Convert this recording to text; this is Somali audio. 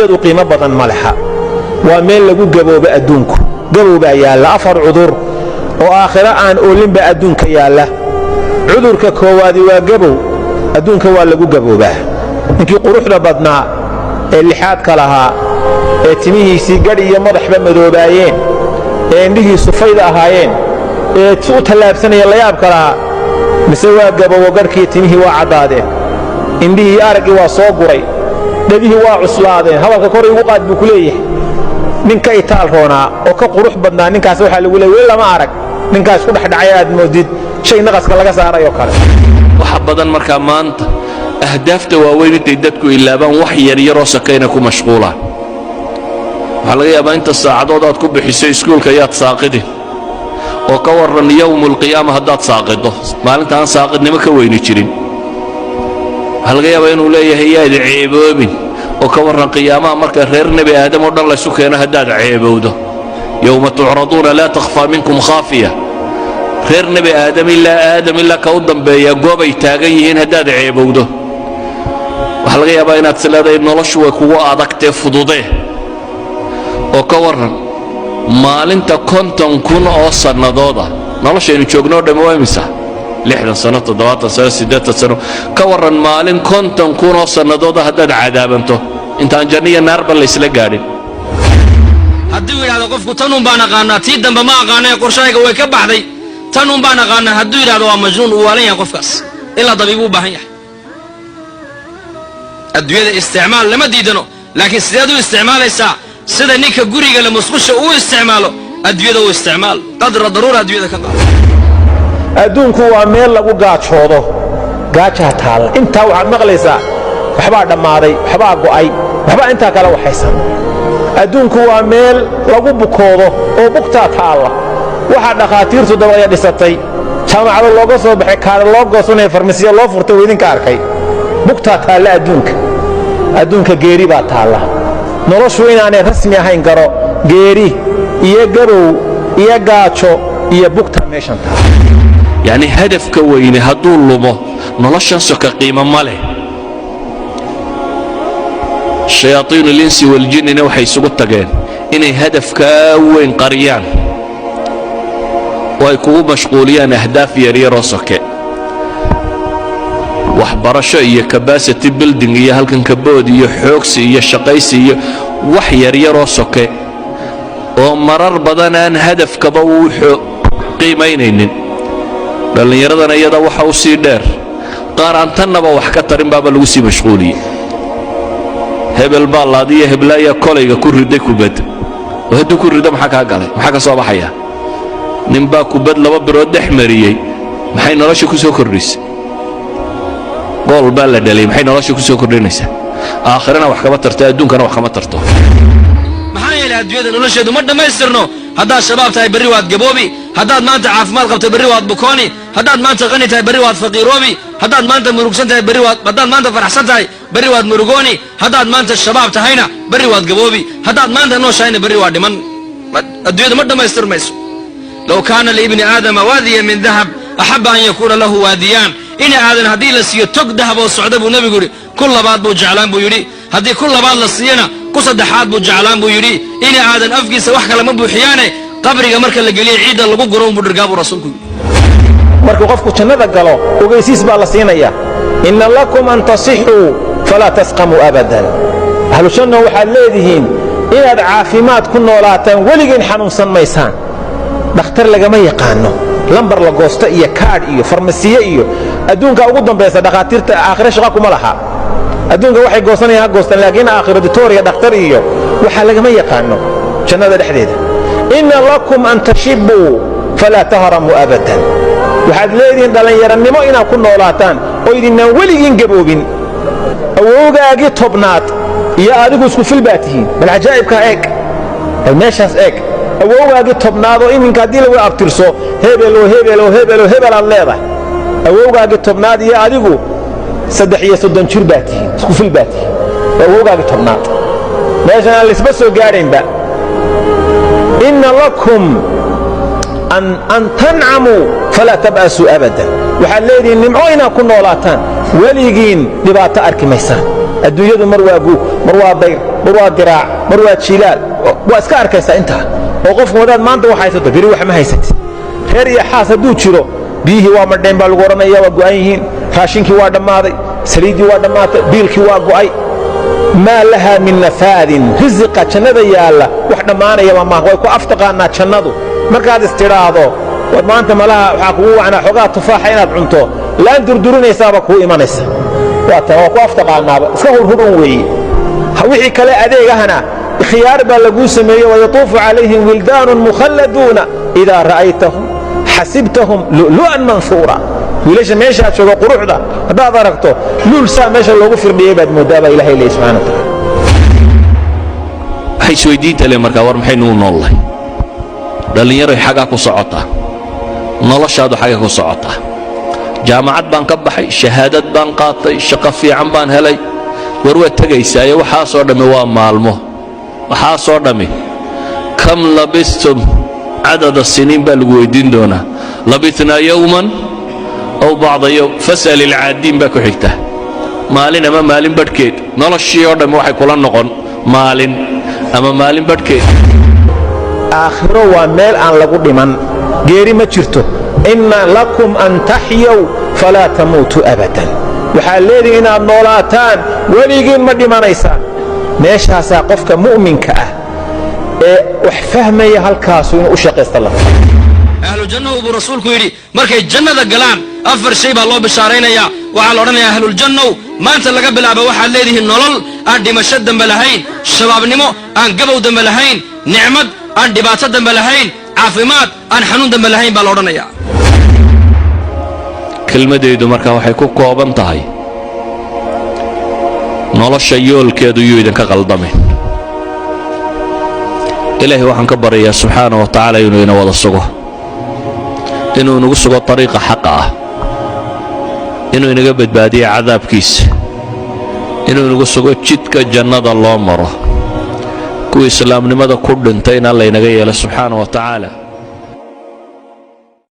Adduunyadu qiimo badan ma leha. Waa meel lagu gaboobo adduunku. Gabow baa yaalla, afar cudur oo aakhiro aan oolinba adduunka yaalla. Cudurka koowaadi waa gabow. Adduunka waa lagu gaboobaa. Ninkii quruxda badnaa ee lixaadka lahaa, ee timihiisii gadh iyo madaxba madoobaayeen, ee indhihiisu fayda ahaayeen, ee u tallaabsanaya layaabka lahaa, mise waa gabowo, gadhkii timihii waa caddaadeen, indhihii araggii waa soo guray, dhegihii waa cuslaadeen, hadalka kor igu qaad buu ku leeyahay. Nin ka itaal roonaa oo ka qurux badnaa ninkaas waxaa lagu leeyay weli lama arag. Ninkaas ku dhexdhacay aad moodid shay naqaska laga saaray oo kale. Waxa badan markaa maanta ahdaafta waaweyn intay dadku ilaabaan wax yaryaroo sakayna ku mashquulaan. Waxaa laga yaabaa inta saacadood aad ku bixiso iskuulka yaad saaqidin, oo ka warran yowmu alqiyaama haddaad saaqido, maalinta aan saaqidnimo ka weyni jirin. Waxaa laga yaabaa inuu leeyahay yaad ceeboobin, oo ka warran qiyaamaha marka reer Nebi Aadam oo dhan laysu keeno haddaad ceebowdo. Yowma tucraduuna laa takhfaa minkum khaafiya. Reer Nebi Aadam ilaa Aadam ilaa ka u dambeeya goobay taagan yihiin haddaad ceebowdo. Waxaa laga yaabaa inaad is leedahay noloshu way kugu adagtee fududee, oo ka warran maalinta 50,000 oo sannadooda. Noloshaynu joogno o dhammi waa imisa? 60 sano, 70 sano, 80 sano. Ka warran maalin 50,000 oo sannadooda haddaad cadaabanto intaan janno iyo naarba laysla gaadhin? Hadduu yidhahdo qofku tan un baan aqaanaa, tii dambe ma aqaana, qorshahayga way ka baxday, tan un baan aqaanaa hadduu yidhahdo, waa majnuun, uu waalan yahay qofkaas, ilaa dabiibuu u baahan yahay. Adduunyada isticmaal lama diidano, laakiin sideed u isticmaalaysaa? Sida ninka guriga la musqusha uu isticmaalo adduunyada u isticmaal, qadra daruura adduunyada ka qaado. Adduunku waa meel lagu gaajoodo. Gaajaa taalla. Intaa waxaad maqlaysaa waxbaa dhammaaday, waxbaa go'ay, waxbaa intaa kale waxaysan. Adduunku waa meel lagu bukoodo oo bugtaa taalla. Waxaa dhakhaatiirtu dabaya dhisatay, jaamacado looga soo baxay, kaale loo goosanaya, farmasiya loo furtay oo idinka arkay. Bugtaa taalla adduunka. Adduunka geeri baa taalla. Noloshu inaanay rasmi ahayn garo. Geeri iyo gabow iyo gaajo iyo bugtaa meeshan taalla. Yacni hadafka weyne hadduu lumo, noloshan soka qiimo ma leh. Shayaaiin alinsi waljinnina waxay isugu tageen inay hadafkaa weyn qariyaan oo ay kugu mashquuliyaan ahdaaf yaryaroo soke, waxbarasho iyo capacity building iyo halkan kabood iyo xoogsi iyo shaqaysi iyo wax yaryaroo soke oo marar badan aan hadafkaba uu qiimaynaynin. Dhallinyaradana iyada waxa u sii dheer qaar aan tannaba wax ka tarin baaba lagu sii mashquuliyey. Hebel baa laadiyo heblaayaa kolayga ku riday kubad, oo hadduu ku rido maxaa kaa galay? Maxaa ka soo baxaya? Nin baa kubad laba birood dhex mariyey, maxay nolosha ku soo kordhisay? Gool baa la dhaliyay, maxay nolosha ku soo kordhinaysaa? Aakhirana wax kama tarto, adduunkana wax kama tarto. Maxaa yeelay adduunyada nolosheedu ma dhammaystirno. Haddaad shabaab tahay, berri waad gaboobi. Haddaad maanta caafimaad qabto, berri waad bukooni. Haddaad maanta qani tahay, berri waad faqiiroobi. Haddaad maanta murugsan tahay, berri waad, haddaad maanta faraxsan tahay, berri waad murugooni. Haddaad maanta shabaab tahayna, berri waad gaboobi. Haddaad maanta nooshahayna, berri waad dhiman. Adduunyadu ma dhammaystirmayso. Low kaana liibni aadama waadiya min dahab axaba an yakuuna lahu waadiyaan. Ina aadan haddii la siiyo tog dahab oo socda, buu Nebigu yidhi, ku labaad buu jeclaan buu yidhi. Haddii ku labaad la siiyana, ku saddexaad buu jeclaan buu yidhi. Ina aadan afkiisa wax kale ma buuxiyaane, qabriga marka la geliya ciidda lagu guro unbuu dhirgaa, buu Rasuulku yidhi. Markuu qofku jannada galo, ogeysiis baa la siinaya: inna lakum an tasixuu falaa tasqamuu abadan. Ahlu janna waxaad leedihiin inaad caafimaad ku noolaataan, weligiin xanuunsan maysaan. Dhakhtar lagama yaqaano, lambar la goosto iyo kaadh iyo farmasiye iyo adduunka ugu dambaysa. Dhakhaatiirta aakhire shaqa kuma laha. Adduunka waxay goosanayaan ha goostaan, laakiin aakhiro ditooriya dhakhtar iyo waxaa lagama yaqaano jannada dhexdeeda. Inna lakum an tashibuu falaa tahramuu abadan. Waxaad leedihiin dhallinyarannimo inaad ku noolaataan oo idinnaan weligiin gaboobin. Awowgaagii 10aad iyo adigu isku fil baa tihiin. Bal cajaa'ibkaa eeg, bal meeshaas eeg. Awowgaagii 10aad oo iminka haddii lagu abtirso hebel oo hebel oo hebel oo hebel aad leedahay, awowgaagii 10aad iyo adigu 33 jir baa tihiin, isku fil baa tihiin. Waa awowgaagii 10aad, meeshan aan laisba soo gaadhaynba. Inna lakum an tancamuu falaa tab'asuu abadan. Waxaad leedihiin nimco inaad ku noolaataan, weligiin dhibaato arki maysaan. Adduunyadu mar waa guug, mar waa dayr, mar waa diraac, mar waa jilaal. Waa iska arkaysaa intaa oo qofku hadaad maanta wax haysato, beri wax ma haysatid. Reer iyo xaas hadduu jiro, biyihii waa madheen baa lagu odhanaya, waa go'an yihiin, raashinkii waa dhammaaday, saliiddii waa dhammaatay, biilkii waa go'ay. Maa lahaa min nafaadin. Risiqa jannada yaalla wax dhammaanayaba maaha. Way ku aftaqaannaa jannadu. Markaad istidhaahdo war maanta malaha waxaa kugu wacnaa xoogaa tufaaxa inaad cunto, laan durdurinaysaaba kuu imanaysa. Waa tan waa ku aftaqaannaaba, iska hurhudhun weeye. Wixii kale adeegahana khiyaar baa laguu sameeye. Wayatuufu calayhim wildaanun mukhalladuuna idaa ra'aytahum xasibtahum lu'lu'an manhuura. Wiilasha meeshaa jooga quruxda haddaad aragto, luul saa meesha loogu firdhiyey baad mooddaa, baa Ilahay leeyay subxana wa tacaala. Waxay isweydiinta le markaa, war maxaynu u noollahay? Dhallinyaroy, xagaa ku socotaa noloshaadu? Xagga ku socotaa? Jaamacad baan ka baxay, shahaadad baan qaatay, shaqo fiican baan helay. War waad tegaysaaye, waxaasoo dhammi waa maalmo, waxaasoo dhammi. كم لبثتم عدد سنين baa lagu weyddiin doonaa. لبثنا يوما أو بعض يوم فاسأل العادين baa ku xigta. Maalin ama maalin badhkeed. Noloshii oo dhammi waxay kula noqon maalin ama maalin badhkeed. Aakhiro waa meel aan lagu dhiman, geeri ma jirto. إن لكم أن تحيوا فلا تموتوا أبدا. Waxaad leedihin inaad noolaataan, weligiin ma dhimanaysaan. Meeshaasaa qofka mu'minka ah ee wax fahmaya halkaasu inuu u shaqaysta la Ahlu jannahu buu Rasuulku yidhi, markay jannada galaan afar shay baa loo bishaaraynayaa. Waxaa la odhanayaa: ahluljannow, maanta laga bilaabo waxaad leedihiin nolol aan dhimasho dambe lahayn, shabaabnimo aan gabow dambe lahayn, nicmad aan dhibaato dambe lahayn, caafimaad aan xanuun dambe lahayn, baa la odhanayaa. Kelmadaydu markaa waxay ku kooban tahay: nolosha yoolkeedu yuu idinka qaldamin. Ilaahay waxaan ka baryayaa subxaana wa tacaala inuu ina wada sugo, inuu inagu sugo ariiqa xaqa ah, inuu inaga badbaadiyo cadaabkiisa, inuu inagu sugo jidka jannada loo maro, kuwa islaamnimada ku dhintay in Alla inaga yeelo subxaana wa tacaala.